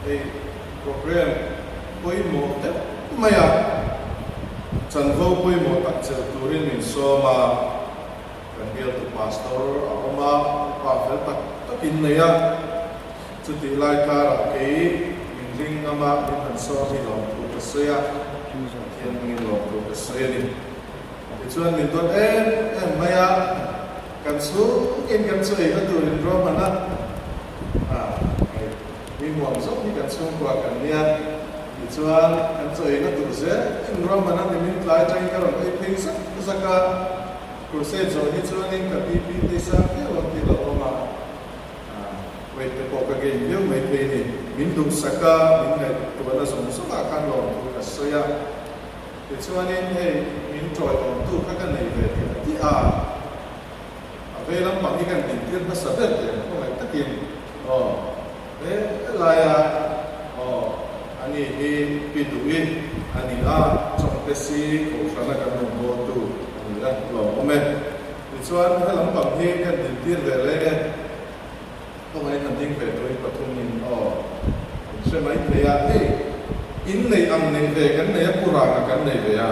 Hei programme pawimawh deuh mai a, chanvo pawimawh tak chelh turin min sawm a, kan bialtu pastor a awm a, upa fel tak tak in nei a, chutih lai karah kei min ring ngam a, min han sawm hi lawmthu ka sawi a, Pathian hmingin lawmthu ka sawi a ni. Tichuan min dawt em em mai a, kan chhungin kan chaw eina tur in ruahman a, hei mi muang zawk hi kan chhungkua kan nia, tichuan kan chaw eina tur zel in ruahman a ni min tlai atangin ka rawn ei phei zak zak a, crusade zawh hi chuanin ka BP phei sang viau ang tih lo awm a, weight te pawh ka gain viau mai thei ni, min duhsak a, min ngaihtuahna zawng zawngah khan lawmthu ka sawi a. Tichuanin hei min ṭawiawmtu kha ka nei ve tih a ti a, a vei lampang hi kan dintir hmasa ber teh ang khawngaih takin aw he laia aw a ni hi pi duh i a ni a, Chawngte si Kohhrana kan rawn bawltu a ni a, lawmawm e. Tichuan he lampang hi kan dintir ve leh e, Khawngaih han ding ve tuin pathumin aw in hre mai thei a, hei in neih ang neih ve kan nei a purang a kan nei ve a,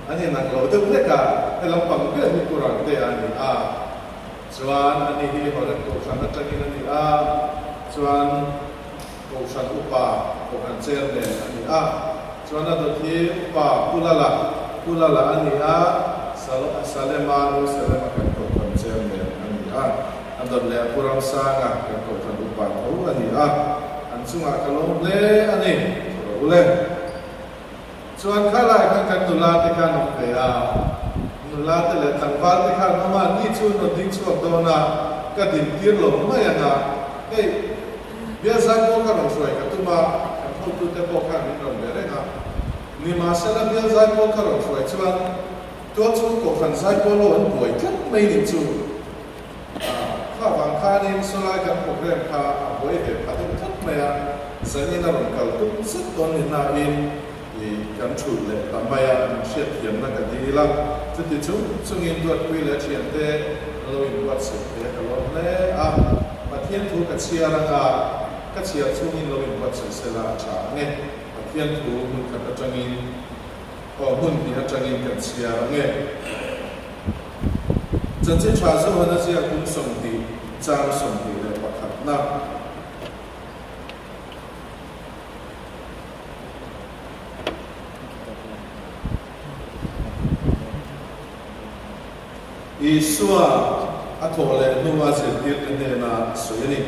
an inang lo deuh hlek a, he lampang ber hi purang te a ni a, chuan ani hi Horeb Kohhran atangin a ni a, chuan Kohhran upa Kohhran Chairman a ni a, chuan a dawt hi upa Pu Lala, Pu Lala a ni a, Salema, Jerusalem-a kan Kohhran Chairman a ni a, a dawt leh a Pu Ramsanga kan Kohhran upa tho a ni a, an chungah ka lawm hle a ni, rawh u le. Chuan kha lai khan kan nula te khan awm ve a, nula te leh tlangval te khan awm a, ni chu an rawn ding chhuak dawn a, ka din tir lo mai ang a, hei bialzai pawh ka rawn hruai ka tum a, kan hotute pawh khan min rawn be reng a, nimahsela bialzai pawh ka rawn hruai chuan tualchhung kohhran zai pawh lo an buai tlat mai ni chu, kha vang khanin sawlai kan programme kha a buai ve pha deuh tlat mai a, zanin a rawn kal tum zet dawn ni hnain i kan thulh leh ta mai a, min hriatthiamna ka dil a, chuti chung chungin Duatpui leh a thiante an lo inbuatsaih thei a ka lawm hle a, Pathian thu ka chhiar anga ka chhiar chungin lo inbuatsaih sela a tha ang e, Pathian thu hmun khat atangin aw hmun hnih atangin kan chhiar ang e. Chanchin tha Johana ziak kum 20 chang 21 na. Isua a thawh leh hnua zirtirte hnena sawi a ni.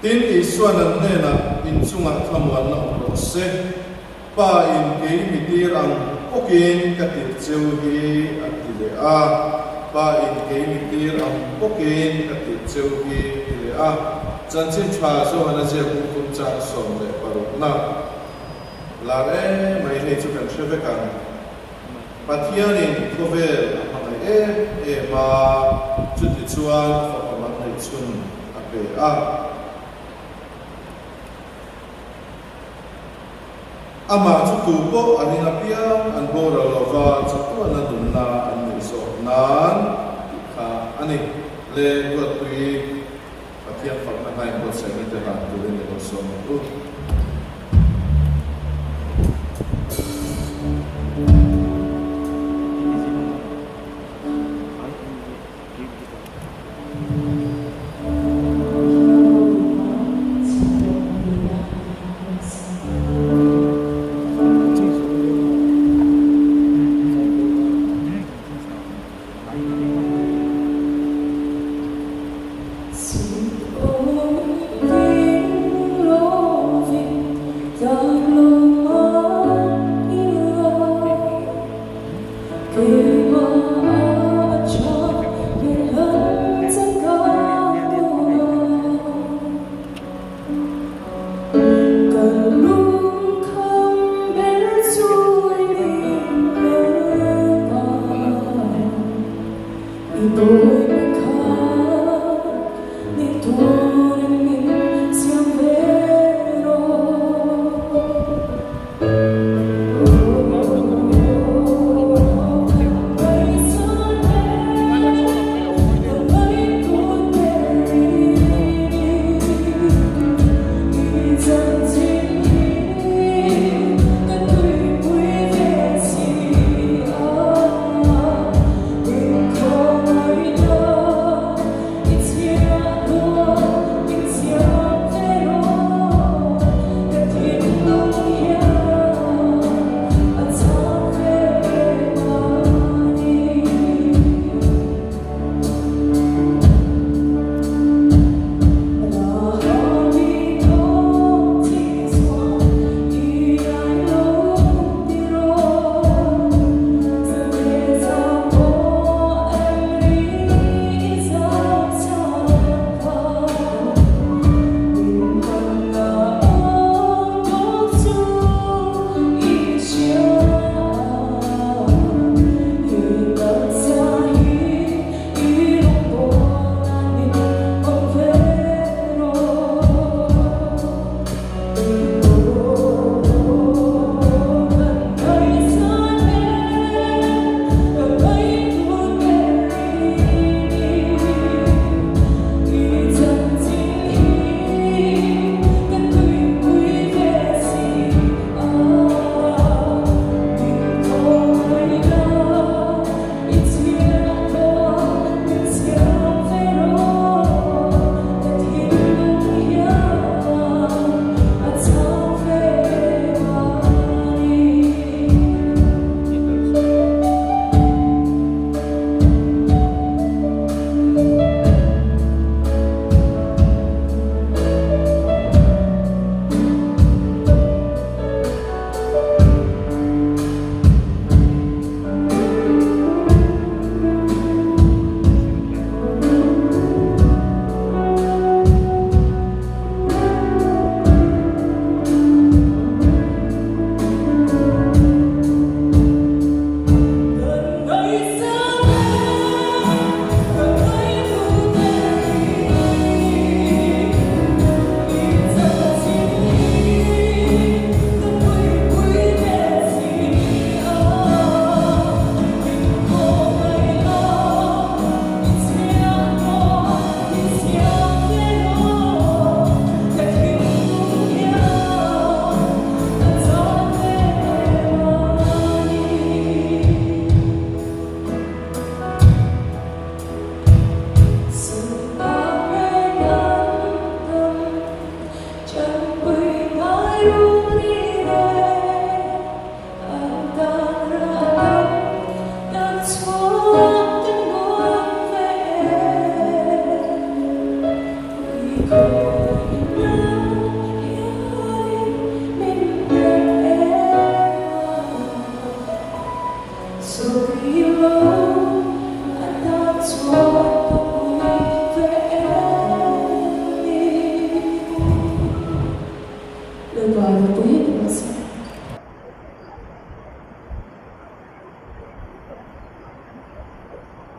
Tin, Isua'n an hnenah, In chungah thlamuanna awm rawh se. Pa in kei mi tir ang bawkin ka tirh cheu hi a ti leh a. Pa in kei mi tir ang bawkin ka tirh cheu hi a ti leh a. Chanchin tha Johana ziak bungthum chang 16 na lar em mai hei chu kan hre vek ang. Pathianin khawvel a hmangaih em em a, chutichuan a fapa man neihchhun a pe a. Amah chu tu pawh a ring apiang an boral lova chatuana nunna an neih zawk nan tih kha a ni. Le Duatpui Pathian fakna hnain buatsaihna te hlan turin i lo sawm ang u.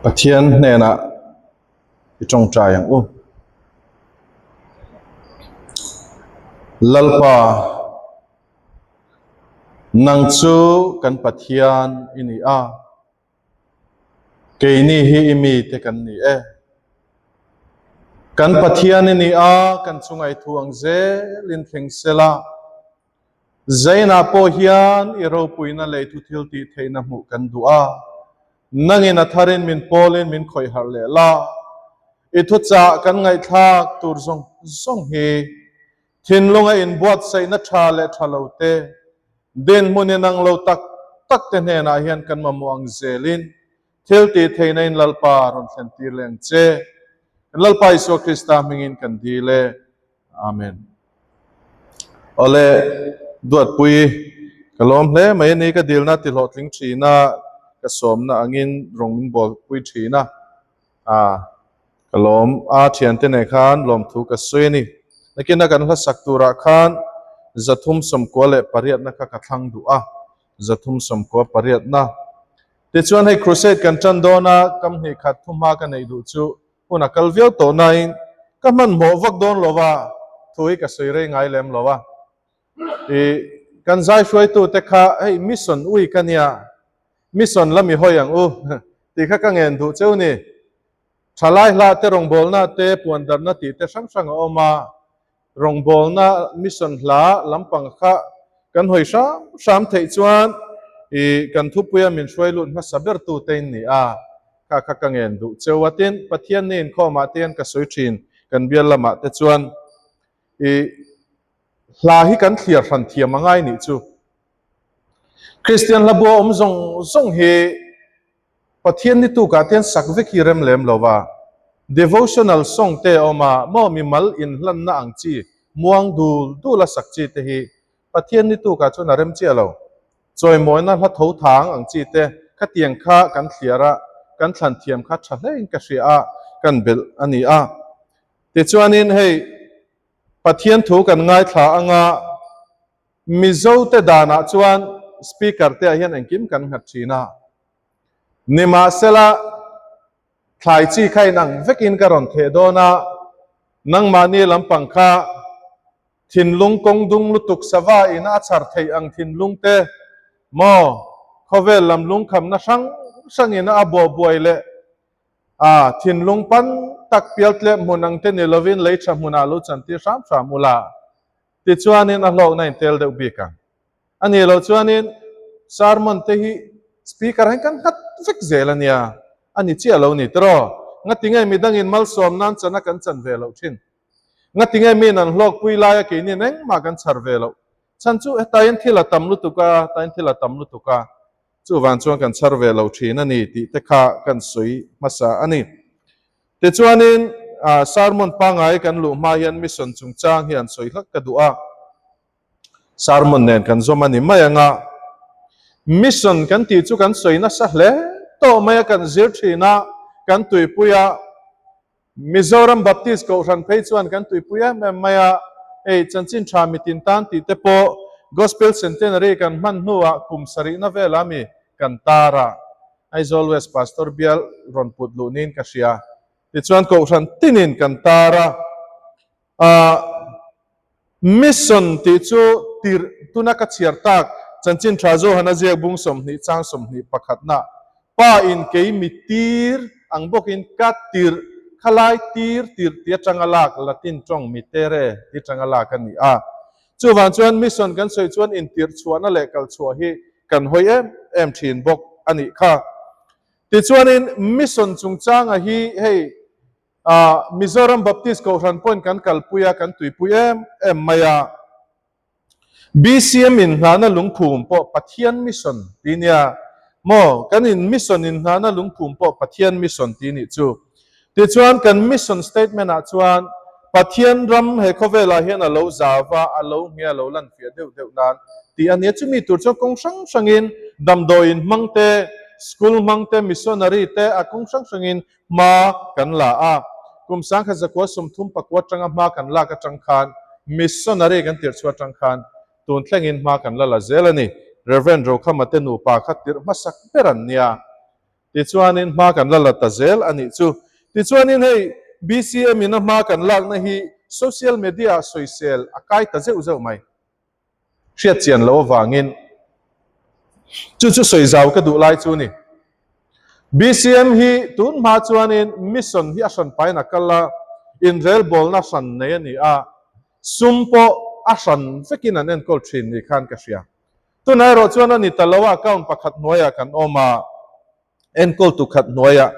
Pathian hnenah i tawngtai ang u. Lalpa, nang chu kan Pathian i ni a, keini hi i mite kan ni e. Kan Pathian i ni a, kan chunga i thu ang zelin thleng sela. Zainah pawh hian i ropuina lei thu thil tih theihna hmuh kan duh a, nangin a tharin min pawlin min khawih harh leh la. I thuchah kan ngaihthlak tur zawng zawng hi thinlunga inbuatsaihna tha leh tha lo te, dinhmun inang lo tak tak te hnenah hian kan mamawh ang zelin thil tih theihna in Lalpa rawn thlen tir leh ang che. Kan Lalpa Isua Krista hmingin kan dil e. Amen. Awle, Duatpui, ka lawm hle mai a ni, ka dilna ti hlawhtling thin a, ka sawmna angin rawng min bawlpui thin a, a ka lawm a, thiante nen khan lawmthu ka sawi a ni. Nakina kan hlasak turah khan 398 na kha ka thlang duh a, 398 na. Tichuan hei crusade kan tan dawn a, kam hnih khat thuhma ka neih duh chu Hun a kal viau tawh nain ka hmanhmawh vak dawn lo va, thu hi ka sawi rei ngai lem lo a. I kan zai hruaitute kha hei mission ui ka nia, mission la mi hawi ang u tih kha ka ngen duh cheu ni. Thalai hla te rawngbawlna te puandarhna tih te hrang hrang a awm a, rawngbawlna mission hla lampang kha kan hawi hram hram theih chuan i kan thupuia min hruai lut hmasa ber tute in ni a, kha kha ka ngen duh cheu a. Tin, Pathian ni inkhawmah te hian ka sawi thin kan bial lamah te chuan i hla hi kan thliar hran thiam a ngai nih chu. Kristian hla bua awm zawng zawng hi Pathian ni tukah te hian sak vek hi rem lem lo va, devotional song te a awm a, maw mimal inhlanna ang chi, muang dul dul a sak chi te hi Pathian ni tukah chuan a rem chiah lo. Chawimawina hla tho thang ang chi te khatiang kha kan thliar a, kan thlan thiam kha tha hlein ka hria a, kan belh a ni a. Tichuanin hei Pathian thu kan ngaithla anga, Mizo te danah chuan speaker te ah hian engkim kan nghat thin a, nimahsela thlai chi kha inang vekin ka rawn theh dawn a, nangmahni lampang kha thinlung kawng dung lutuk sava in a chhar theih ang thinlung te maw khawvel lam lungkhamna hrang hrangin a buabuai leh a, thinlung pan tak pialtlep hmun ang te ni lovin lei tha hmunah lo chantir hram hram ula. Tichuanin a hlawkna in tel deuh bik ang. A nih loh chuanin sermon te hi speaker hian kan nghat vek zel a nia, a ni chiah lo ni tiraw? Ngatinge midangin malsawm nan chana kan chan ve loh thin? Ngatinge miin an hlawkpui laia keinin engmah kan chhar ve loh? Chhan chu hetain thil a tam lutuk a, hetain thil a tam lutuk a, chuvang chuan kan chhar ve lo thin a ni tih te kha kan sawi hmasa a ni. Tichuanin sermon pangngai kan luh hma hian mission chungchang hi an sawi hlak ka duh a, sermon nen kan zawm a ni mai ang a. Mission kan tih chu kan sawi nasa hle tawh mai a, kan zir thin a, kan tuipui a. Mizoram Baptist Kohhran phei chuan kan tuipui em em mai a, hei chanchin tha mitin tan tih te pawh Gospel Centenary kan hman hnuah kum sarihna velah mi kan tar a. Aizawl West Pastor bial rawn put luh niin ka hria. Tichuan Kohhran tinin kan tar a, ah Mission tih chu tirh tuna ka chhiar tak Chanchin Tha Johan a ziak bung 20 chang 21 na Pa in kei mi tir ang bawkin ka tirh khalai tir tirh ti atanga lak Latin tawng mitere ti atanga lak a ni a. Chuvang chuan mission kan sawi chuan intirh chhuahna leh kal chhuah hi kan hawi em em thin bawk a nih kha. Tichuanin mission chungchanga hi hei ah Mizoram Baptist Kohhran pawhin kan kalpui a, kan tuipui em em mai a. BCM inhnahna lungphum pawh Pathian mission ti nia maw? Kan in mission inhnahna lungphum pawh Pathian mission ti nih chu. Tichuan kan mission statement ah chuan. Pathian ram he khawvelah hian a lo zau va, a lo ngheh a lo lan fiah deuh deuh nan tih a nia. Chumi tur chuan kawng hrang hrangin damdawiin hmang te, school hmang te, missionary te a kawng hrang hrangin hma kan la a. Kum 1934 atanga hma kan lak atang khan missionary kan tirh chhuah atang khan tun thlengin hma kan la la zel a ni. Rev. Rokhama te nupa kha tirh hmasak ber an nia. Tichuanin hma kan la la ta zel a nih chu. Tichuanin hei BCM in a hma kan lakna hi social media ah sawisel a kai ta zeuh zeuh mai. Hriat chian loh avangin chu chu sawi zau ka duh lai chu ni. BCM hi tun hma chuanin mission hi a hran pain a kal a, inrelbawlna hran nei a ni a, sum pawh a hran vekin an enkawl thin ni khan ka hria. Tunah erawh chuan a ni ta lo a, account pakhat hnuaiah kan awm a, enkawltu khat hnuaiah.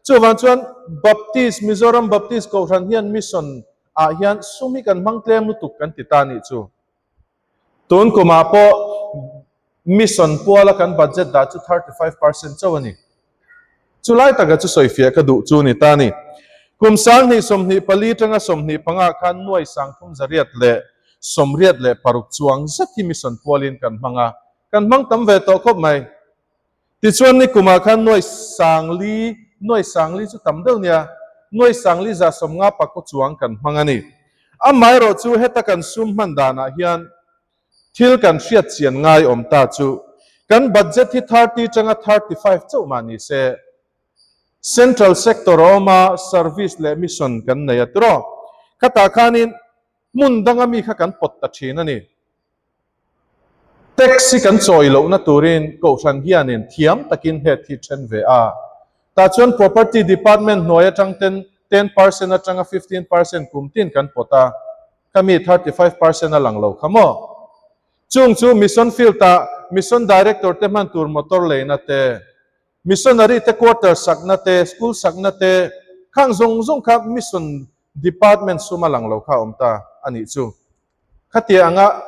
Chuvang chuan Baptist, Mizoram Baptist Kohhran hian mission ah hian sum hi kan hmang tlem lutuk kan ti ta nih chu. Tun kumah pawh mission puala kan budget dah chu 35% chauh a ni. Chulai taka chu sawifiah ka duh chu ni ta ni. Kum 2024 tanga 25 khan nuai 3886 chuang zet hi mission pualin kan hmang a, kan hmang tam ve tawh khawp mai. Tichuan ni kumah khan nuai sangli, nuai sangli chu tam deuh nia, nuai sangli za sawmnga pakaw chuang kan hmang a ni. Amaherawh chu heta kan sum hman danah hian Thil kan hriat chian ngai awm ta chu kan budget hi 30 tanga 35 chauh mah ni se, Central sector a awm a, service leh mission kan nei a tiraw? Khatah khanin hmun danga mi kha kan pawt ta thin a ni. Tax hi kan chawi lohna turin Kohhran hianin thiam takin head hi then ve a. Tah chuan Property Department hnuai atang ten 10% atanga 15% kum tin kan pawt a. Ka mi 35% a lang lo kha maw? Chung chu Mission Field ah Mission Director te hman tur motor leina te, Missionary te quarter sakna te, school sakna te, khang zawng zawng kha Mission Department sum a lang lo kha a awm ta a nih chu. Khatia anga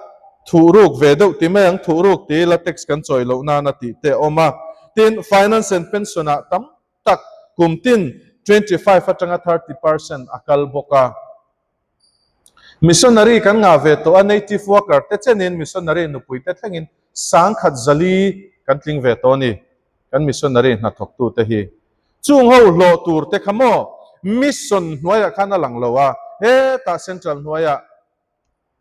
thuhruk ve deuh ti mai ang, thuhruk ti ila tax kan chawi loh nana tih te a awm a. Tin, Finance and Pension ah tam tak kum tin 25 atanga 30% a kal bawk a. Missionary kan ngah ve tawh a, native worker te chenin missionary nupui te thlengin 1004 kan tling ve tawh a ni, kan missionary hnathawktu te hi. Chung ho hlawh tur te kha maw mission hnuaiah khan a lang lo a, hetah central hnuaiah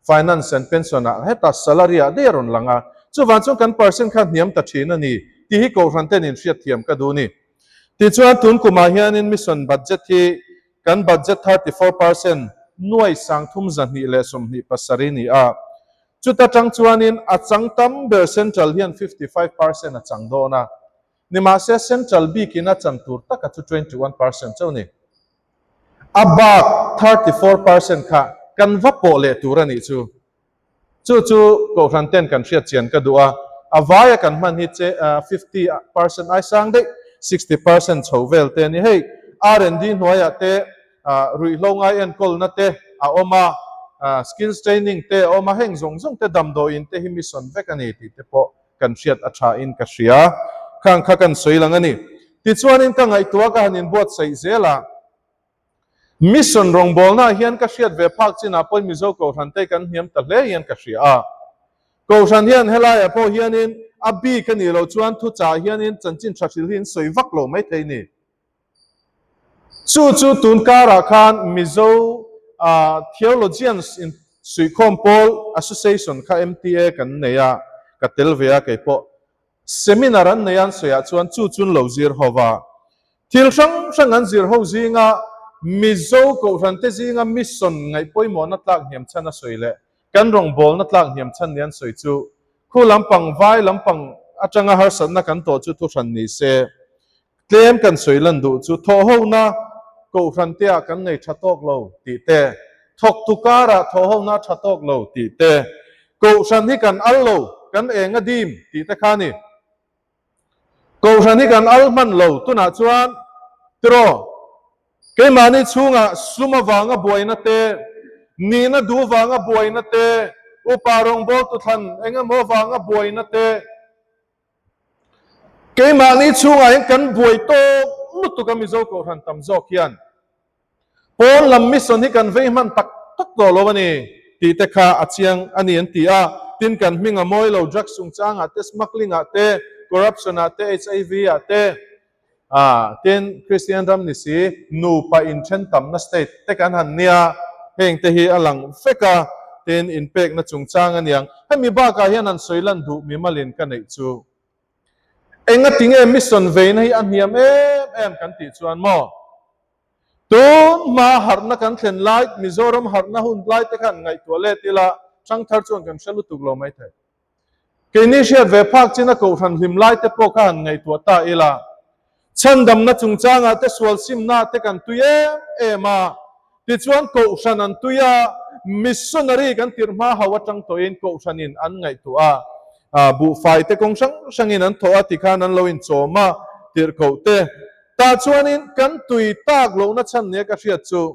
finance and pension ah hetah salary ah daih a rawn lang a, chuvang chuan kan percent kha hniam ta thin a ni tih hi Kohhran ten inhriatthiam ka duh a ni. Tichuan tun kumah hianin mission budget hi Kan budget 34% nuai 3227 ni a, chuta tang chuanin a chang tam ber Central hian 55% a chang dawn a, nimahse Central bikin a chan tur taka chu 21% chauh ni. A bak 34% kha kan va pawh leh tur a nih chu. Chu chu Kohhran ten kan hriat chian ka duh a, a vaia kan hman hi che 50% ai sang daih, 60% chho vel te a ni. Hei R and D hnuaiah te ruihhlo ngai enkawlna te a awm a, skills training te a awm a, heng zawng zawng te damdawiin te hi mission vek a ni tih te pawh kan hriat a tha in ka hria. Khang kha kan sawi lang a ni. Tichuanin ka ngaihtuah ka han inbuatsaih zel a. Mission rawngbawlnaah hian ka hriat ve phak chinah pawh Mizo Kohhran te kan hniam ta hle hian ka hria a. Kohhran hian helaiah pawh hianin a bik a nih loh chuan thuchah hianin chanchin tha hril hi in sawi vak lo maithei ni. Chu chu tun karah khan Mizo Theologians in Suihkhawm Pawl Association kha MTA kan nei a, ka tel ve a kei pawh. Seminar an nei an sawiah chuan chu chun lo zir ho va. Thil hrang hrang an zir ho zinga Mizo Kohhrante zinga mission ngaih pawimawhna tlak hniam chhan a sawi leh kan rawngbawlna tlak hniam chhan ni an sawi chu khu lampang vai lampang atanga harsatna kan tawh chu thuhran ni se. Tlem kan sawi lan duh chu thawhhona Kohhranteah kan nei tha tawk lo tih te, thawktu karah thawhhona tha tawk lo tih te, Kohhran hi kan al lo, kan eng a dim tih te kha a ni. Kohhran hi kan al hman lo tunah chuan tiraw keimahni chhungah sum avanga buaina te, nihna duh vanga buaina te, upa rawngbawltu thlan eng emaw vanga buaina te, Keimahni chhungah hian kan buai tawk lutuk a Mizo Kohhran tam zawk hian. Pawn lam mission hi kan vei hman tak tak tawh lo a ni tih te kha a chiang a ni an ti a. Tin, kan hming a mawi lo, drugs chungchangah te, smuggling ah te, corruption ah te, HIV ah te, ah tin Kristian ram ni si nupa inthen tamna state te kan han nia, heng te hi a lang vek a, tin inpekna chungchang a niang. Hemi bakah hian han sawi lan duh mimalin ka neih chu. Engatinge mission veina hi a hniam em em kan tih chuan maw? Tun hma harhna kan thlen lai, Mizoram harhna hun lai te khan ngaihtuah let ila, Thangthar chuan kan hre lutuk lo mai thei. Keini hriat ve phak chin a kohhran hlim lai te pawh kha han ngaihtuah ta ila, chhandamna chungchangah te sual simna te kan tui em em a, tichuan kohhran an tui a, missionary kan tirh hma ho atang tawhin kohhranin an ngaihtuah a, buhfai te kawng hrang hrangin an thawh a tikhan an lo inchawm a, tirhkoh te Tah chuanin kan tui tak lohna chhan nia ka hriat chu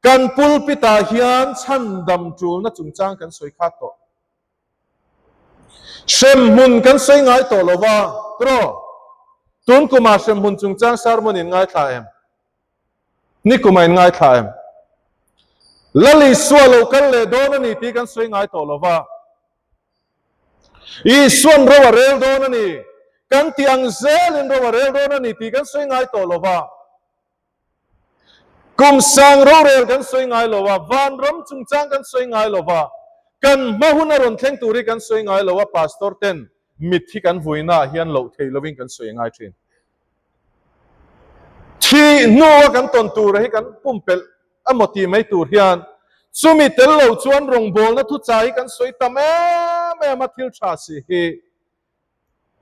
kan pulpit-ah hian chhandam tulna chungchang kan sawi khat tawh. Hremhmun kan sawi ngai tawh lo va, tiraw? Tun kumah hremhmun chungchang sermon in ngaithla em? Ni kumah in ngaithla em? Lal Isua lo kal leh dawn a ni tih kan sawi ngai tawh lo va. Isuan ro a rel dawn a ni. Kan tih ang zelin ro a rel dawn a ni tih kan sawi ngai tawh lo va. Kum sang rorel kan sawi ngai lo a, vanram chungchang kan sawi ngai lo va, kan hma hun a rawn thleng tur hi kan sawi ngai lo a, Pastor ten mitthi kan vuina ah hian loh theih lovin kan sawi ngai thin. Thih hnua kan tawn tur hi kan pumpelh emaw tih mai tur hian chumi tel lo chuan rawngbawlna thuchai hi kan sawi tam em em a thil tha si hi.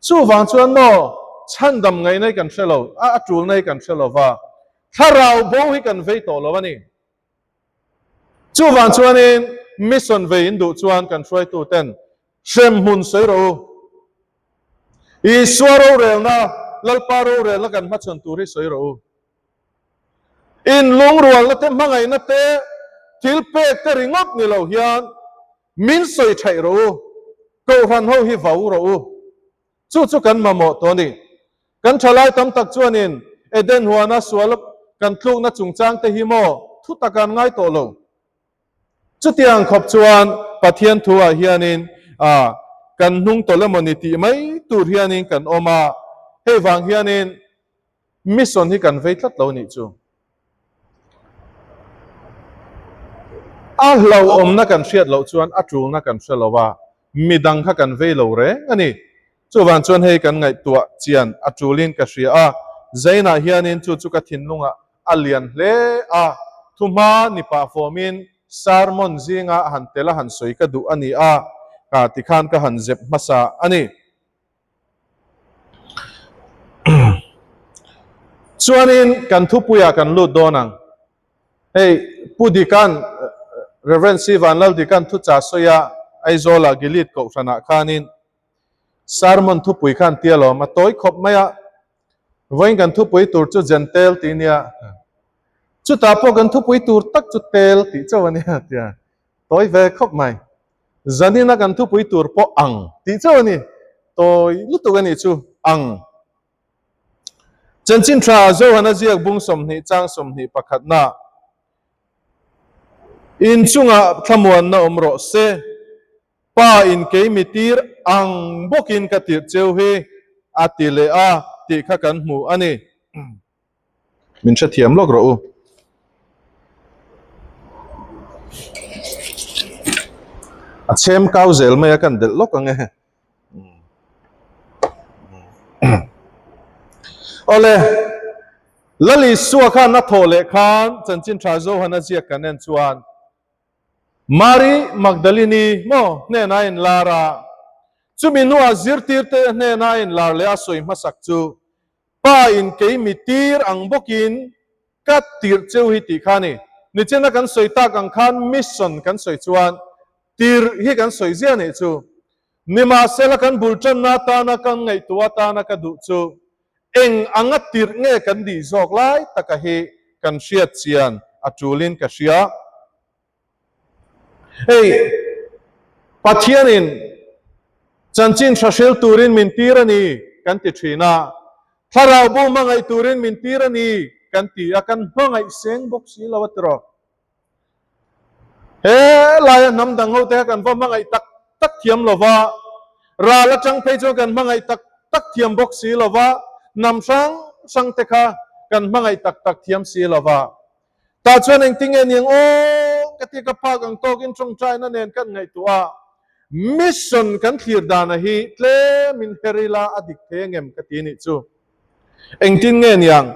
Chuvang chuan maw chhandam ngaihna hi kan hre lo, a a tulna hi kan hre lo va, thlarau bo hi kan vei tawh lo a ni. Chuvang chuanin mission vei in duh chuan kan hruaitu ten hremhmun sawi rawh u. Isua rorelna, Lalpa rorelna kan hmachhawn tur hi sawi rawh u. Inlungrualna te, hmangaihna te, thil pek te ringawt ni lo hian min sawi thaih rawh u, Kohhran ho hi vau rawh u. Chu chu kan mamawh tawh a ni. Kan thalai tam tak chuanin Eden huana sual kan tlukna chungchang te hi maw thu tak an ngai tawh lo. Chutiang khawp chuan Pathian thuah hianin kan hnung tawlh emaw ni tih mai tur hianin kan awm a, hei vang hianin Mission hi kan vei tlat lo nih chu. A hlauhawmna kan hriat loh chuan a tulna kan hre lo a, midang kha kan vei lo reng a ni. Chuvang chuan hei kan ngaihtuah chian a tulin ka hria a, Zainah hianin chu chu ka thinlungah a lian hle a, thuhma ni pah fawmin sermon zinga han tel a han sawi ka duh a ni a, tikhan ka han zep hmasa a ni. Chuanin kan thupuiah kan lut dawn ang. Hei Pu Dikan, Rev. C. Vanlal Dikan thucha sawia Aizawla Gilead kohhranah khanin sermon thupui khan tia lawm a tawi khawp mai a. Vawiin kan thupui tur chu Jentail tih nia. Chutah pawh kan thupui tur tak chu tel tih chauh a nia tia tawi ve khawp mai. Zanina kan thupui tur pawh ang tih chauh a ni. Tawi lutuk a nih chu ang. Chanchin tha Johana ziak bung 20 chang 21 na inchungah thlamuanna awm rawh se. Pa in kei mi tir ang bawkin ka tirh cheu hi a ti leh a tih kha kan hmu a ni. Min hrethiam lawk rawh u. A chhem kau zel mai a kan delh lawk ang e. Awle, Lal Isua khan a thawh leh khan chanchin tha Johana ziak kan en chuan Mari Magdalini maw hnenah a inlar a, chumi hnuah zirtirte hnenah a inlar leh a sawi hmasak chu Pa in kei mi tir ang bawkin ka tirh cheu hi tih kha a ni. Nichina kan sawi tak ang khan mission kan sawi chuan tirh hi kan sawi ziah nih chu. Nimahsela kan bul tanna atana kan ngaihtuah atana ka duh chu eng anga tirh nge kan dih zawk lai taka hi kan hriat chian a tulin ka hria. Hei, Pathianin chanchin tha hril turin min tir a ni kan ti thin a, thlarau bu hmangaih turin min tir a ni kan ti a, kan hmangaih seng bawk si lo a tiraw. He laia hnam dang ho te kha kan va hmangaih tak tak thiam lo va, ral atang phei chuan kan hmangaih tak tak thiam bawk si lo va, hnam hrang hrang te kha kan hmangaih tak tak thiam si lo va. Tah chuan engtin nge niang aw ka ti ka phak ang tawkin tawngtaina nen kan ngaihtuah a, mission kan thlir dana hi tlemin her ila a dik thei angem ka ti nih chu. Engtin nge niang?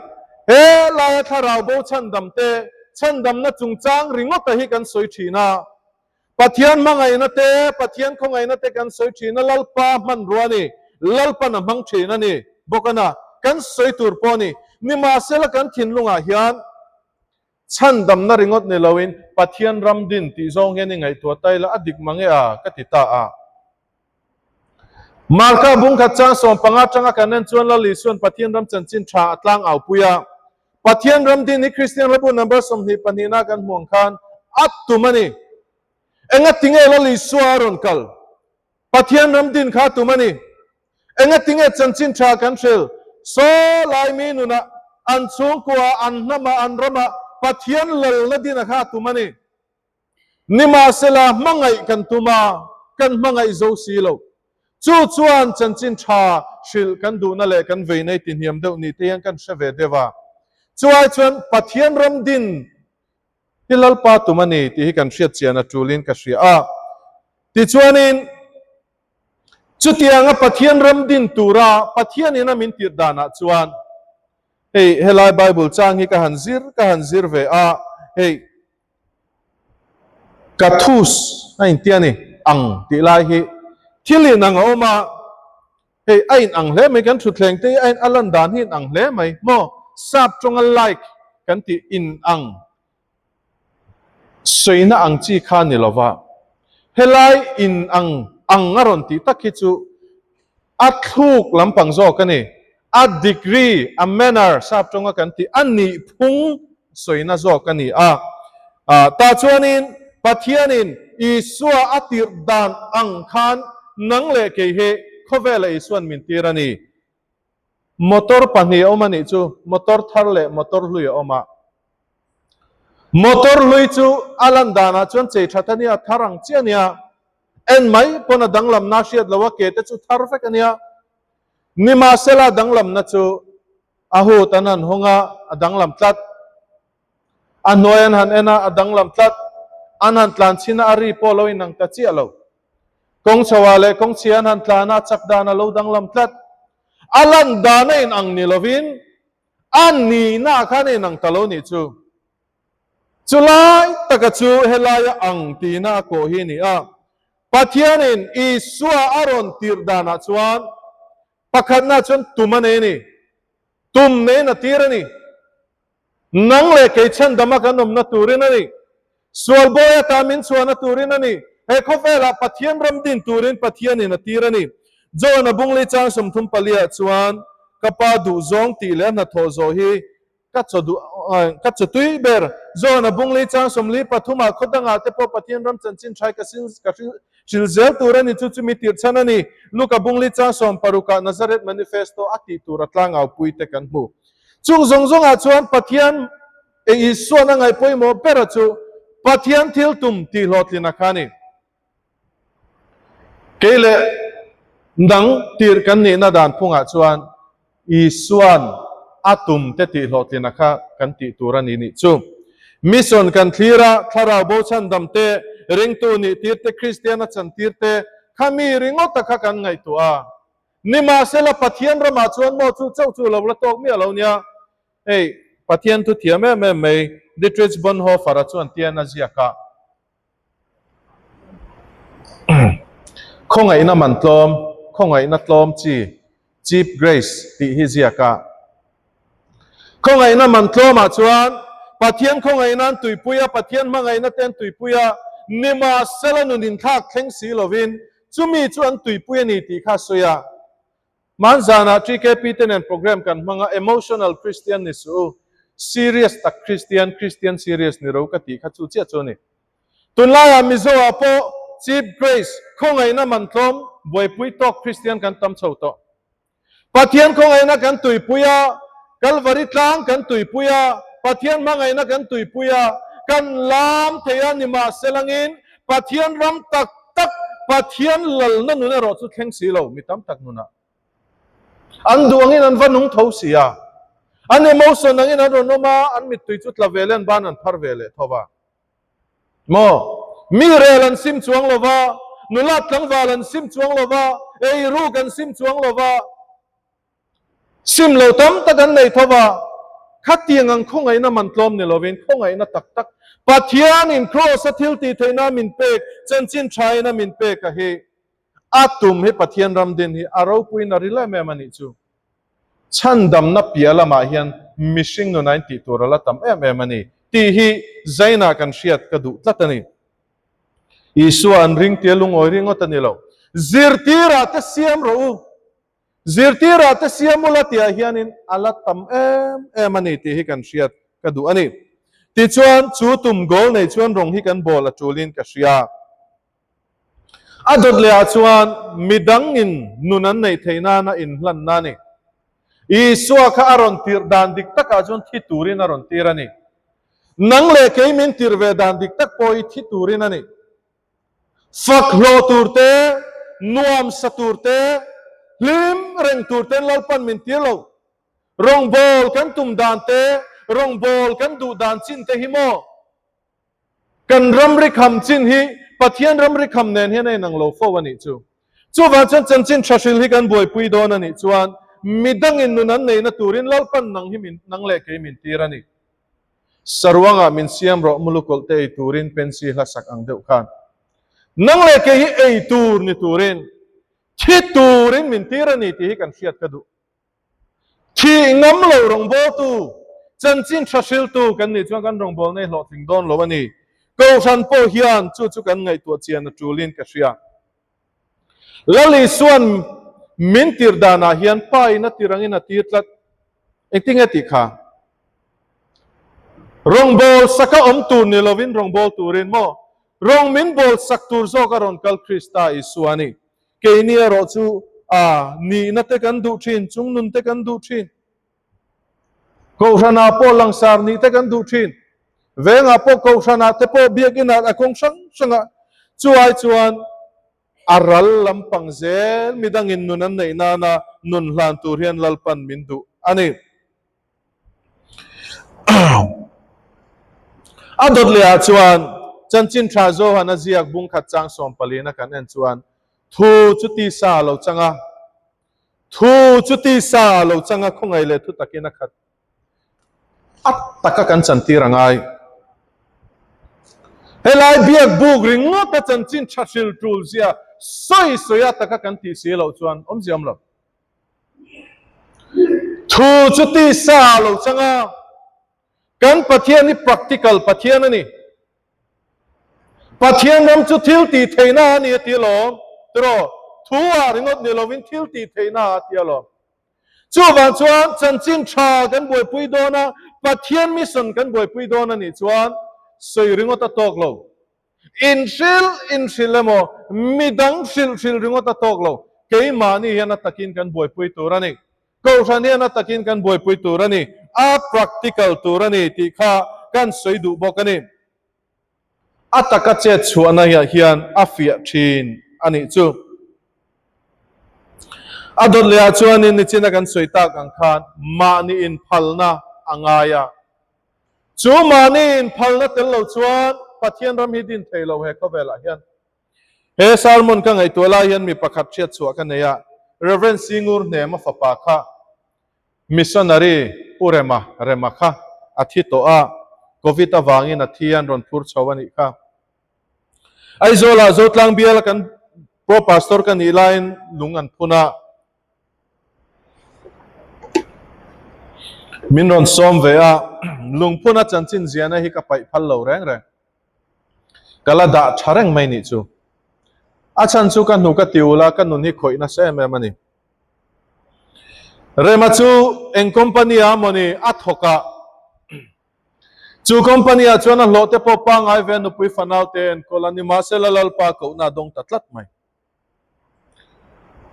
He laia thlarau bo chhandam te, chhandamna chungchang ringawta hi kan sawi thin a. Pathian hmangaihna te, Pathian khawngaihna te kan sawi thin a, Lalpa hmanrua a ni, Lalpan a hmang thin a ni bawk a na, kan sawi tur pawh a ni. Nimahsela kan thinlungah hian chhandamna ringawt ni loin Pathian ram din tih zawng hian i ngaihtuah ta ila a dik mange a, ka ti ta a. Marka bungkhat chang 15 atanga kan en chuan Lal Isuan Pathian ram chanchin tha a tlang au pui a. Pathian ram din hi Kristian hlabu number 22 na kan hmuh ang khan a tum a ni. Enga tinge Lal Isua a rawn kal? Pathian ram din kha a tum a ni. Enga tinge chanchin tha kan hril? Saw lai mi nunah, an chhungkua, an hnamah, an ramah Pathian lalna din a kha a tum a ni. Nimahsela, hmangaih kan tum a, kan hmangaih zo si lo. Chu chuan chanchin tha hrilh kan duhna leh kan vei nei ti hniam deuh ni te hian kan hre ve deuh a. Chuai chuan Pathian ram din hi Lalpa tum a ni tih hi kan hriat chian a tulin ka hria a. Tichuanin, chutianga Pathian ram din tura Pathianin a min tirh danah chuan, hei helai Bible chang hi ka han zir ka han zir ve a, hei, Kathus a inti a ni, ang tih lai hi thil in ang a awm a, hei a in ang hle mai, kan thutthleng te hi a in a lan dan hi in ang hle mai maw, sap tawnga like kan tih in ang sawina ang chi kha ni lova, helai in ang ang a rawn tih tak hi chu a thluk lampang zawk a ni. A degree, a manner, sap tawnga kan tih a nih phung sawina zawk a ni a. Tah chuanin Pathianin Isua a tirh dan ang khan nang leh kei hi khawvela Isuan min tir a ni. Motor pahnih a awm a nih chu, motor thar leh motor hlui a awm a. Motor hlui chu a lan danah chuan chei that a nia, thar ang chiah a nia. En mai pawn a danglamna hriat lo a, ke te chu thar vek a nia. Nimahsela danglamna chu a hut an han hawng a, a danglam tlat. A hnuai an han en a, a danglam tlat. An han tlan chhin a, a ri pawh lo inang ta chiah lo. Kawng chhoah leh kawng chhia an han tlan a, chak dan a lo danglam tlat. A lan dan a inang ni lovin a nihna khan a inang ta lo nih chu. Chulai taka chu helaia ang tihna a kawh hi a ni a. Pathianin Isua a rawn tirh danah chuan pakhatna chuan tum a nei a ni. Tum neiin a tir a ni. Nang leh kei chhandama kan awmna turin a ni. Sual bawi ata min chhuahna turin a ni. He khawvelah Pathian ram din turin Pathianin a tir a ni. John a bungli chang 34 ah chuan, Ka pa duhzawng tih leh a hnathawh zawh hi Ka chaw duh ka chaw tui ber. John a bunglei chang 43 ah khaw dangah te pawh Pathian ram chanchin thai ka sin ka hril zel tur a ni chu chumi tirh chhan a ni. Luka bunglei chang 16 ah Nazareth Manifesto a tih tur a tlangau pui te kan hmu. Chung zawng zawng ah chuan Pathian e Isuan a ngaih pawimawh ber a chu Pathian thil tum tih hlawhtlin a kha a ni. Kei leh dang tirh kan nihna dan phungah chuan Isuan a tum te tih hlawhtlina kha kan tih tur a ni nih chu. Mission kan thlir a, thlarau bo chhandam te, ringtu nih tir te, Kristian a chan tir te, kha mi ringawta kha kan ngaihtuah a. Nimahsela Pathian ramah chuan maw chu chauh chu lo la tawk miah lo nia. Hei, Pathian thu thiam em em mai Dietrich Bonhoeffer-a chuan tian a ziak a. Khawngaihna man tlawm, khawngaihna tlawm chi, cheap grace, tih hi ziak a. Khawngaihna man tlawmah chuan Pathian khawngaihna an tuipui a, Pathian hmangaihna te an tuipui a, nimahsela nun inthlak thleng si lovin chumi chu an tuipui a ni tih kha a sawi a. Hmanzanah TKP te nen program kan hmang a, emotional Christian ni suh u, serious tak Christian, Christian serious ni ro ka tih kha chu chiah chu a ni. Tunlaiah Mizoah pawh cheap grace, khawngaihna man tlawm, buaipui tawk Christian kan tam chho tawh. Pathian khawngaihna kan tuipui a, Kalvari tlang kan tuipui a, Pathian hmangaihna kan tuipui a, kan lam thei a, nimahselangin Pathian ram tak tak, Pathian lalna nun erawh chu thleng si lo, mi tam tak nunah. An duh angin an va nung tho si a, an emotion angin an rawn awm a, an mittui chu tla ve leh an ban an phar ve leh tho va. Maw? Mi rel an sim chuang lo va, nula tlangval an sim chuang lo va, eiruk an sim chuang lo va, sim lo tam tak an nei tho va. Khatiang ang khawngaihna man tlawm ni lovin khawngaihna tak tak Pathianin Kraws a thil tih theihna min pek, chanchin thain a min pek a hi a tum hi Pathian ram din hi a ropuiin a ril em em a nih chu. Chhandamna piah lamah hian mihring nuna in tih tur a la tam em em a ni tih hi Zaina kan hriat ka duh tlat a ni. Isua an ring tia lungawi ringawt a ni lo. Zirtirah te siam rawh u, zirtirah te siam ula tihah hianin a la tam em em a ni tih hi kan hriat ka duh a ni. Tichuan, chu tum goal nei chuan rawng hi kan bawl a tulin ka hria. A dawt leh ah chuan midangin nun an neih theih nana inhlanna a ni. Isua kha a rawn tirh dan dik takah chuan thi turin a rawn tir a ni. Nang leh kei min tirh ve dan dik tak pawh hi thi turin a ni. Fak hlawh tur te, nuam sa tur te, hlim reng tur ten Lalpan min tir lo. Rawngbâwl kan tum dan te, rawngbâwl kan duh dan chin te hi maw? Kan ramri kham chin hi Pathian ramri kham nen hian a inang lo fo a nih chu. Chuvang chuan chanchin tha hril hi kan buaipui dawn a nih chuan midangin nun an neihna turin Lalpan nang hi min nang leh kei min tir a ni. Saruangah min siam rawh mulukawlh te ei turin pensi hla sak ang deuh khan nang leh kei hi ei tur ni turin thi turin min tir a ni tih hi kan hriat ka duh. Thih ngam lo rawngbawltu, chanchin tha hriltu kan nih chuan kan rawngbawlna hi hlawhtling dawn lo a ni. Kohhran pawh hian chu chu kan ngaihtuah chian a tulin ka hria. Lal Isua'n min tir danah hian Pa in a tir angin a tir tlat. Engtinge tih kha? Rawngbâwl saka awm tur ni lovin rawngbâwl turin maw? Rawng min bâwl sak tur zawk a rawn kal Krista Isua a ni. Keini erawh chu a nihna te kan duh thin, chungnun te kan duh thin. Kohhranah pawh langsar nih te kan duh thin. Vengah pawh kohhranah te pawh biakinah a kawng hrang hrangah chu ai chuan a ral lampang zel midangin nun an neih nana nun hlan tur hian Lalpan min duh a ni. A dawt leh ah chuan Chanchin Tha Johan a ziak bung khat chang sawm palina kan en chuan thu chu tisa a lo chang a, thu chu tisa a lo chang a khawngaih leh thu takin a khat a taka kan chantir a ngai. Helai biak buk ringawt a Chanchin Tha hril tul zia sawi sawi a taka kan tih si loh chuan awmzia awm lo. Thu chu tisa a lo chang a, kan Pathian hi practical Pathian a ni. Pathian ram chu thil tih theihna a ni a ti alawm, tiraw? Thu ah ringawt ni lovin thil tih theihna a ti alawm. Chuvang chuan chanchin tha kan buaipui dawn a, Pathian mission kan buaipui dawn a nih chuan sawi ringawt a tawk lo. Inhrilh inhrilh emaw, midang hrilh hrilh ringawt a tawk lo. Keimahni hian a takin kan buaipui tur a ni. Kohhran hian a takin kan buaipui tur a ni. A practical tur a ni tih kha kan sawi duh bawk a ni. A taka chet chhuahna hian a fiah thin a nih chu. A dawt lehah chuanin nichina kan sawi tak ang khan mahni inphalna a ngai a. Chu mahni inphalna tel lo chuan Pathian ram hi din thei lo he khawvelah hian. He sermon ka ngaihtuah lai hian mi pakhat hriat chhuah ka nei a, Rev. Singur Hnema fapa kha missionary Pu Rema, Rema kha a thi tawh a, Covid avangin a thi an rawn phur chho a nih kha. Aizawlah Zotlang biala kan Pro Pastor ka nih laiin lung an phun a, Min rawn sawm ve a, lungphuna chanchin ziahna hi ka paih phal lo reng reng. Ka la dah tha reng mai nih chu. A chhan chu ka hnu ka ti ula ka nun hi khawih nasa em em a ni. Rema chu eng company ah mawni a thawk a, chu company ah chuan a hlawh te pawh pangngai ve a nupui fanau te enkawl a ni mahsela Lalpa kohna a dawng ta tlat mai.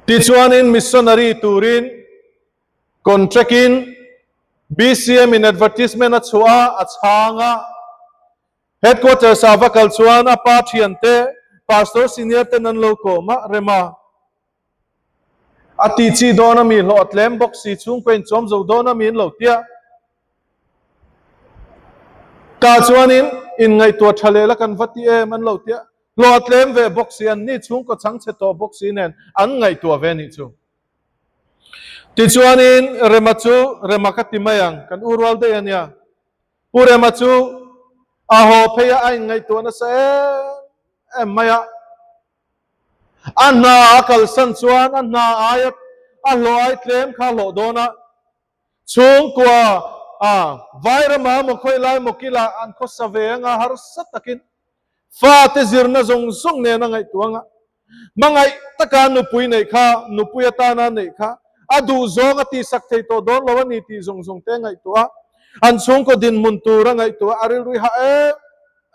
Tichuanin missionary turin contract-in BCM in advertisement a chhuah a, a chhang a. Headquarters ah va kal chuan a pa thiante, Pastor senior ten an lo kawm a, rem a. A ti chi dawn a mi hlawh a tlem bawk si chhungkaw in chawm zo dawn a mi an lo tia. Tah chuanin inngaihtuah tha leh la kan va ti em an lo tia. Hlawh a tlem ve bawk si, an ni chhungkaw chhangchhe tawh bawk si nen an ngaihtuah ve nih chu. Tichuanin Rema chu Rema ka ti mai ang, kan u rual daih a nia. Pu Rema chu a haw phei a, a inngaihtuah nasa em em mai a. A hna a kalsan chuan a hna aia a hlawh ai tlem kha a hlawh dawn a. Chhungkua a Vairama maw khawi lai maw kila an khawsa ve anga harsa takin fate zirna zawng zawng nen a ngaihtuah anga hmangaih taka nupui neih kha nupui atana neih kha a duh zawng a tihsak thei tawh dawn lo a ni tih zawng zawng te a ngaihtuah a, an chhungkaw dinhmun tur a ngaihtuah a, a rilru i hah em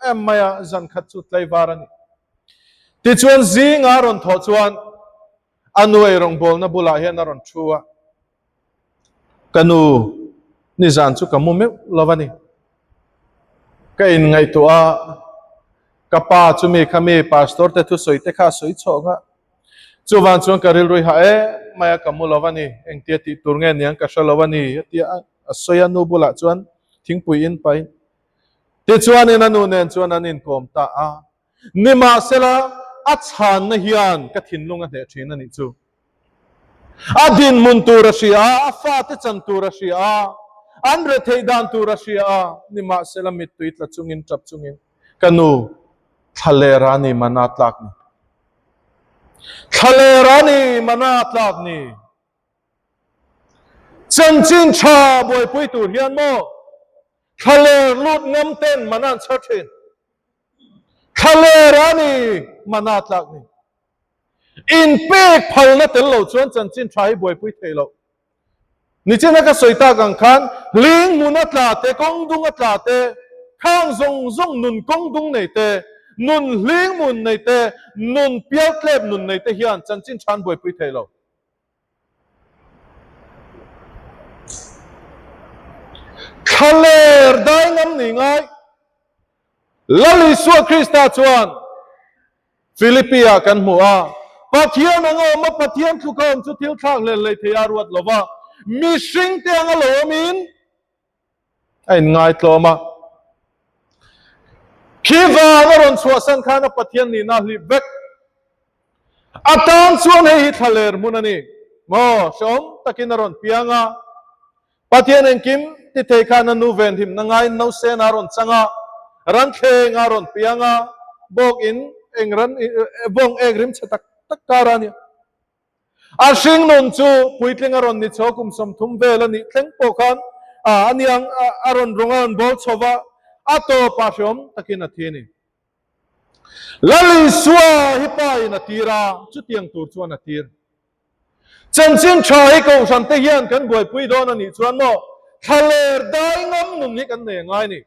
em mai a, zan khat chu tlaivar a ni. Tichuan zinga a rawn thawh chuan a nu eirawngbawlna bulah hian a rawn thu a. Ka nu, nizan chu ka mu meuh lo a ni. Ka inngaihtuah a, ka pa chu mi kha mi pastor te thusawi te kha a sawi chhawk a. Chuvang chuan ka rilru i hah em mai a, ka mu lo a ni. Engtia tih tur nge niang ka hre lo a ni a ti a, a sawi a nu bulah chuan thingpui in pahin. Tichuanin a nu nen chuan an inkawm ta a. Nimahsela, a chhanna hian ka thinlung a hneh thin a nih chu. A dinhmun tur a hria a, a fate chan tur a hria a, an retheih dan tur a hria a, nimahsela mittui tla chungin tap chungin, Ka nu, thlalera ni mana tlak ni. Thlalera ni mana tlak ni. Chanchin tha buaipui tur hian maw thlaler lut ngam ten mana an chhar thin. Thlaler a ni mana tlak ni. Inpek phalna tel lo chuan chanchin tha hi buaipui thei lo. Nichina ka sawi tak ang khan hling hmun a tla te, kawng dung a tla te, khang zawng zawng nun kawng dung nei te, nun hling hmun nei te, nun pialtlep nun nei te hian chanchin tha an buaipui thei lo. Thlaler dai ngam ni ngai. Lal Isua Krista chuan Philippi-ah kan hmu a, Pathian anga awm a, Pathian tluka awm chu thil thlak hlel hlei thei a ruat lo va, mihringte anga lo awmin a inngaitlawm a. Khi van a rawn chhuahsan khan a Pathian nihna a hlip vek. A tan chuan hei hi thlaler hmun a ni maw? Hrehawm takin a rawn piang a. Pathian engkim ti thei khan a nu venhimna ngaiin nausen a rawn chang a, ranthleng a rawn piang a, bawk in eng ran bawng ek rim chhe tak tak kar a ni. A hringnun chu puitling a rawn ni chho kum 30 vel a nih thleng pawh khan a niang a rawn rawng a rawn bawl chho va, a tawpah hrehawm takin a thi a ni. Lal Isua hi pa in a tir a, chutiang tur chuan a tir. Chanchin tha hi Kohhran te hian kan buaipui dawn a nih chuan maw thlaler dai ngam nun hi kan nei a ngai ni.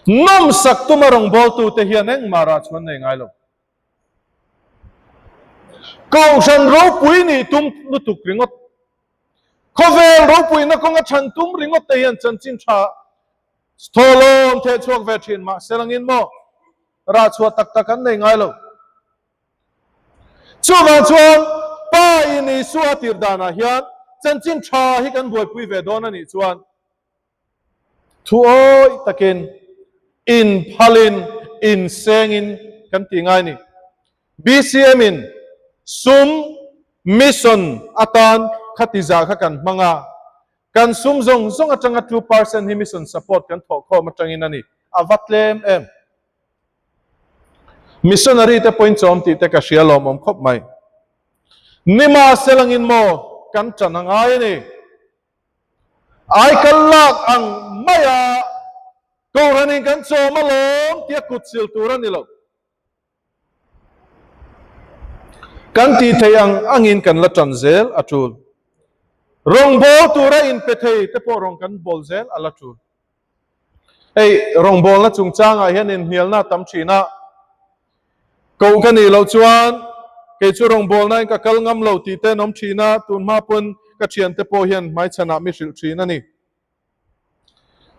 Nawmsak tuma rawngbawltute hian engmah rah chuan nei ngai lo. Kohhran ropui nih tum lutuk ringawt, khawvel ropuina kawnga chhan tum ringawt te hian chanchin tha thawhlawm theh chhuak ve thin mahse langin maw rah chhuah tak tak an nei ngai lo. Chuvang chuan Pa in Isua tir danah hian chanchin tha hi kan buaipui ve dawn a nih chuan Thu awih takin inphalin insengin kan ti ngai ni. BCM in sum mission atan khati zah kha kan hmang a, kan sum zawng zawng atanga 2% hi mission support kan thawhkhawm atangin a ni. A va tlem em? Missionary te pawhin chawm tih te ka hria lawmawm khawp mai. Nimahselangin maw kan tan a ngai a ni. Aikal lak ang maia Kohhranin kan chawm alawm tia kut sil tur a ni lo. Kan tih theih ang angin kan la tan zel a tul. Rawngbâwl tura inpe thei te pawh rawn kan bawl zel a la tul. Hei rawngbawlna chungchangah hian inhnialna a tam thin a, koh ka nih loh chuan kei chu rawngbawlnain ka kal ngam lo tih te an awm thin a, tun hma pawn ka thiante pawh hian hmaichhanah mi hrilh thin a ni.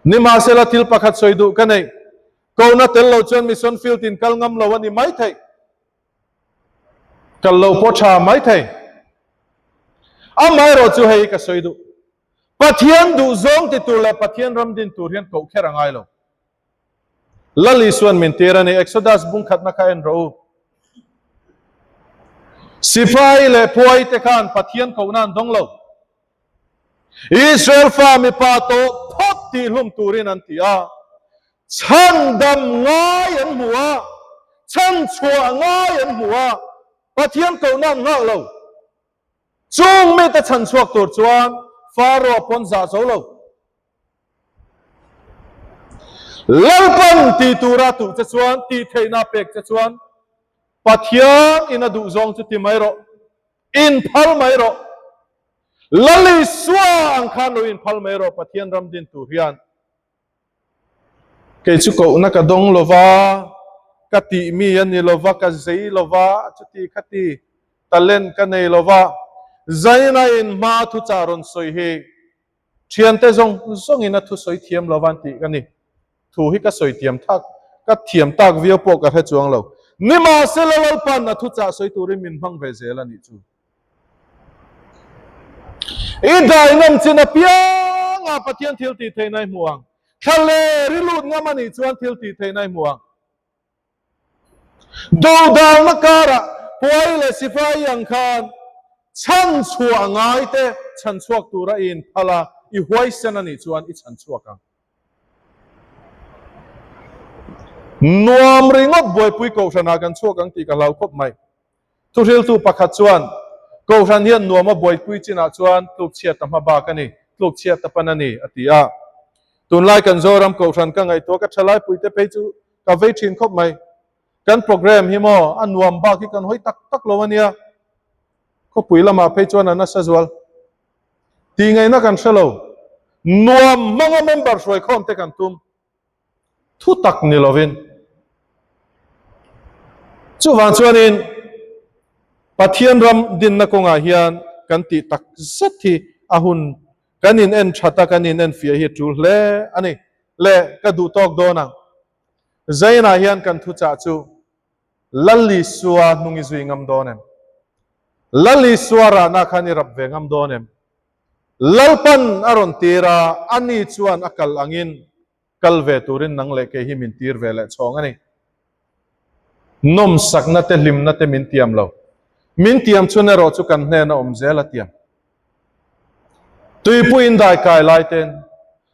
Nimahsela thil pakhat sawi duh ka nei. Kohna tel lo chuan mission field in kal ngam lo a ni mai thei. Kal lo pawh tha mai thei. Amaherawh chu hei ka sawi duh. Pathian duh zawng ti tur leh Pathian ram din tur hian koh kher a ngai lo. Lal Isuan min tir a ni. Exodus bung khatna kha en rawh u. Sipai leh phuai te khan Pathian kohna an dawng lo. Israel fa mipa tawh phawt tih hlum turin an ti a. Chhandam ngai an hmu a, chhanchhuah ngai an hmu a, Pathian kohna an nghak lo. Chung mite chhanchhuak tur chuan Pharaoh pawn zah zo lo. Lalpan ti tura tuh che chuan, tih theihna pek che chuan, Pathian in a duh zawng chu ti mai rawh, inphal mai rawh. Lal Isua ang khan lo inphal mai rawh Pathian ram din tur hian. Kei chu kohna ka dawng lo va, ka tih mi a ni lo va, ka zei lo va, chuti khati talent ka nei lo va, zaina in hma thuchah rawn sawi hi Thiante zawng zawngin a thusawi thiam lo van tih ka ni. Thu hi ka sawi thiam thak, ka thiam tak viau pawh ka hre chuang lo. Nimahsela Lalpan a thuchah sawi turin min hmang ve zel a nih chu. I dainawm chin apianga Pathian thil tih theihna i hmu ang. Thla ler i lut ngam a nih chuan thil tih theihna i hmu ang. Dodalna karah Puai leh Sipai ang khan chhanchhuah ngai te chhanchhuak tura i inphal a, i huaisen a nih chuan i chhanchhuak ang. Nuam ringawt buaipui Kohhranah kan chhuak ang tih ka hlau khawp mai. Thuhriltu pakhat chuan, Kohhran hian nuam a buaipui chinah chuan tlukchhiat a hma bak a ni, tlukchhiat a pan a ni, a ti a. Tunlai kan Zoram Kohhran ka ngaihtuah ka thalaipuite phei chu Ka vei thin khawp mai. Kan program hi maw a nuam bak hi kan hawi tak tak lo a nia. Khawpui lamah phei chuan a nasa zual. Tih ngaihna kan hre lo. Nuam hmanga member hruaikhawm te kan tum. Thu tak ni lovin. Chuvang chuanin Pathian ram dinna kawngah hian kan tih tak zet hi a hun kan in en that a, kan in en fiah hi a tul hle a ni. Le ka duh tawk dawn ang. Zainah hian kan thuchah chu Lal Isua hnung i zui ngam dawn em? Lal Isua rahna khan i rap ve ngam dawn em? Lalpan a rawn tir a, ani chuan a kal angin kal ve turin nang leh kei hi min tir ve leh chhawng a ni. Nawmsakna te hlimna te min tiam lo. Min tiam chhun erawh chu kan hnena awm zel a tiam. Tuipui in dai kai lai ten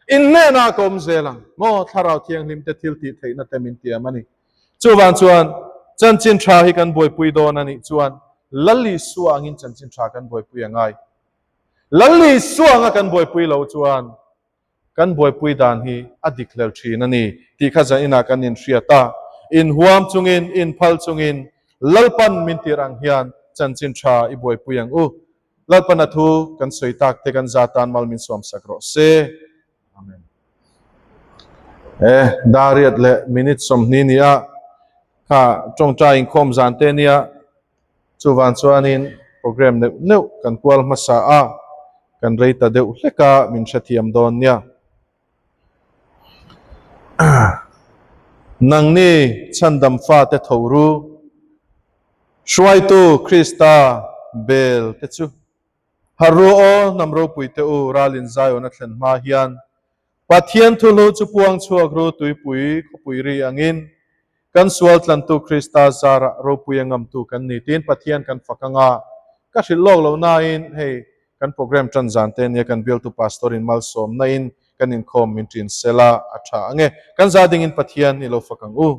in hnenah ka awm zel ang maw Thlarau Thianghlim te thil tih theihna te min tiam a ni. Chuvang chuan chanchin tha hi kan buaipui dawn a nih chuan Lal Isua angin chanchin tha kan buaipui a ngai. Lal Isua anga kan buaipui lo chuan kan buaipui dan hi a dik hlel thin a ni tih kha zaninah kan inhriat a, inhuam chungin, inphal chungin Lalpan min tir ang hian chanchin tha i buaipui ang u. Lalpan a thu kan sawi tak te kan za tan mal min suamsak rawh se. Amen. E, dariat leh minute 20 nia kha tawngtai inkhawm zan te nia Chuvang chuanin program neuh neuh kan kual hmasa a, kan rei ta deuh hlek a, min hrethiam dawn nia. Nangni chhandam fate tho ru, Hruaitu Krista bel te chu har ru aw, hnam ropui te u, ralin Zion a thlen hma hian Pathian thulhu chu puang chhuak ru tuipui khawpui ri angin kan sual tlantu Krista zarah ropui a ngamtu kan ni tiin Pathian kan fak anga ka hrilh lawk lo nain hei kan program tan zan te nia kan bialtu pastor in malsawmna in kan inkhawm min ṭin sela a ṭha ange kan za dingin Pathian i lo fak ang u.